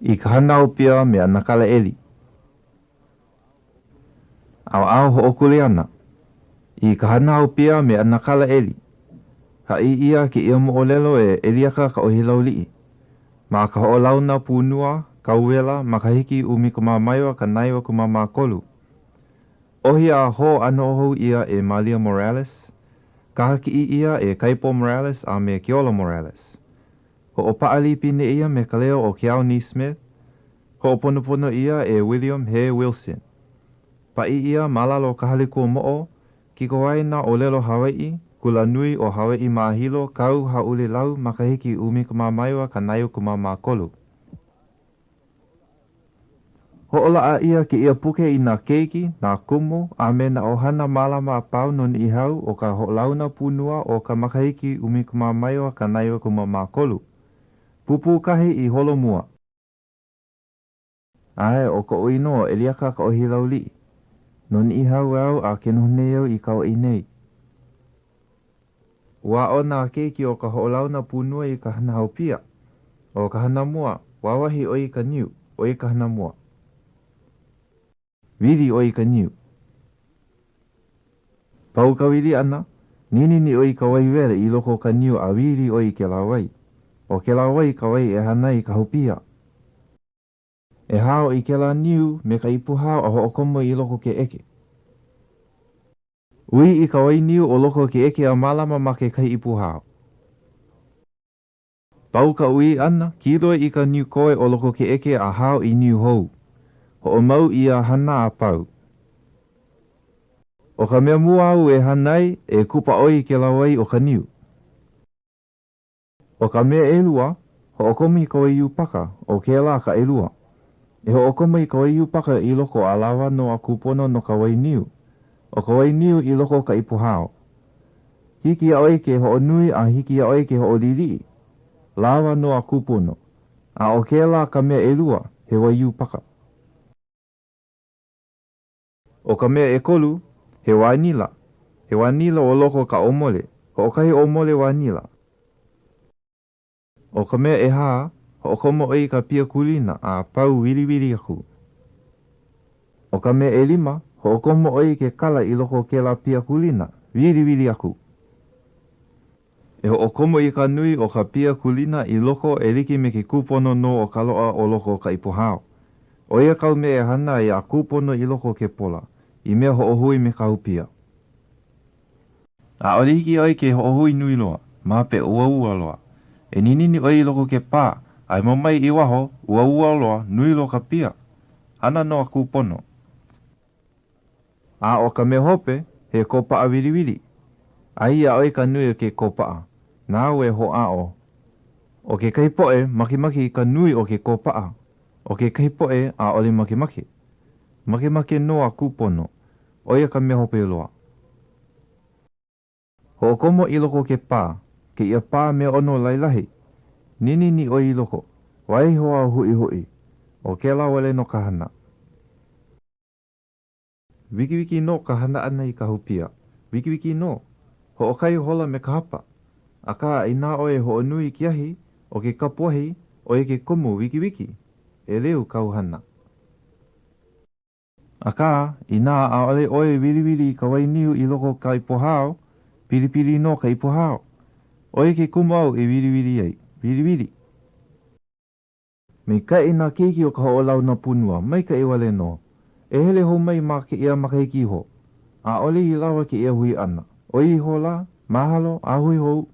I ka hana haupia me ʻAnakala Eli. ʻAoʻao hoʻokuleana. I ka hana haupia me ʻAnakala Eli. Haʻi ʻia kēia moʻolelo e ʻEliaka Kaʻohilauliʻi. Ma ka hoʻolauna pūnua, kauwela, makahiki 1993. ʻOhi a hōʻano hou ʻia e Malia Morales, kahakiʻi ʻia e Kaipo Morales a me Keola Morales. Hoʻopaʻa lipine ʻia me ka leo o Keao NeSmith, hoʻoponopono ʻia e William Hee Wilson. Paʻi ʻia ma lalo o ka Hale Kuamoʻo, Kikowaena ʻŌlelo Hawaiʻi, Kulanui o Hawaiʻi ma Hilo, Kau Hāʻulelau, Makahiki 1993. Hoʻolaʻa ʻia kēia puke i nā keiki, nā kumu, a me nā ʻohana mālama a pau no Niʻihau o ka hoʻolauna pūnua o ka makahiki 1993. Pūpūkahi i holomua. ʻAe, ʻo koʻu inoa ʻo ʻEliaka Kaʻohilauliʻi. No Niʻihau au a ke noho nei au i Kauaʻi nei. Ua aʻo nā keiki o ka hoʻolauna pūnua i ka hana haupia. ʻO ka hana mua, wāwahi ʻoe i ka niu, ʻo ia ka hana mua. Wili ʻoe i ka niu. Pau ka wili ʻana, ninini ʻoe i ka wai wele i loko o ka niu a wili ʻoe i kēlā wai. ʻO kēlā wai ka wai e hana ai i ka haupia. E hao i kēlā niu me ka ipu hao a hoʻokomo i loko o ke ʻeke. Ui i ka wai niu o loko o ke ʻeke a mālama ma kekahi ipu hao. Pau ka ui ʻana, kīloi i ka niu koe o loko o ke ʻeke a hao i niu hou. Hoʻomau ia hana a pau. ʻO ka mea mua āu e hana ai, e kupa ʻoe i kēlā wai o ka niu. ʻO ka mea ʻelua, hoʻokomo i ka waiū paka, ʻo kēlā ka ʻelua. E hoʻokomo i ka waiū paka i loko a lawa nō a kūpono no ka wai niu. ʻO ka wai niu i loko o ka ipu hao. Hiki iā ʻoe ke hoʻonui a hiki iā ʻoe ke hoʻoliʻiliʻi. Lawa nō a kūpono. A ʻo kēlā ka mea ʻelua, he waiū paka. ʻO ka mea ʻekolu, he wanila. He wanila o loko o ka ʻōmole. Hoʻokahi ʻōmole wanila. ʻO ka mea ʻehā, hoʻokomo ʻoe i ka pia kūlina a pau wiliwili aku. ʻO ka mea ʻelima, hoʻokomo ʻoe i ke kala i loko o kēlā pia kūlina, wiliwili aku. E hoʻokomo i ka nui o ka pia kūlina i loko e like me ke kūpono nō o ka loaʻa o loko o ka ipu hao. ʻO ia kāu mea e hana ai a kūpono i loko o ke pola, i mea hoʻohui me ka haupia. ʻAʻole hiki iā ʻoe ke hoʻohui nui loa, ma hope uaua loa. E ninini ʻoe i loko o ke pā, a e moe mai i waho, uaua loa, nui loa ka pia. Hana nō a kūpono. A ʻo ka mea hope, he kōpaʻa wiliwili. Aia iā ʻoe ka nui o ke kōpaʻa, nāu e hoʻāʻo. ʻO kekahi poʻe, makemake i ka nui o ke kōpaʻa. ʻO kekahi poʻe, ʻaʻole makemake. Makemake nō a kūpono. ʻO ia ka mea hope loa. Hoʻokomo i loko o ke pā, kēia pā meaʻono laelahi. Ninini ʻoe i loko, waiho a huʻihuʻi. ʻO kēlā wale nō ka hana. Wikiwiki nō ka hana ʻana i ka haupia. Wikiwiki nō. Hoʻokahi hola me ka hapa. Akā, inā ʻoe e hoʻonui i ke ahi, ʻo ke kapuahi, ʻo ia ke kumu wikiwiki. ʻEleu kāu hana. Akā, inā ʻaʻole ʻoe e wiliwili i ka wai niu i loko o ka ipu hao, pilipili nō ka ipu hao. ʻO ia ke kumu āu e wiliwili ai. Wiliwili. Maikaʻi nā keiki o ka hoʻolauna pūnua, maikaʻi wale nō. E hele hou mai ma kēia makahiki iho. ʻAʻole i lawa kēia hui ʻana. ʻO ia ihola, mahalo, a hui hou.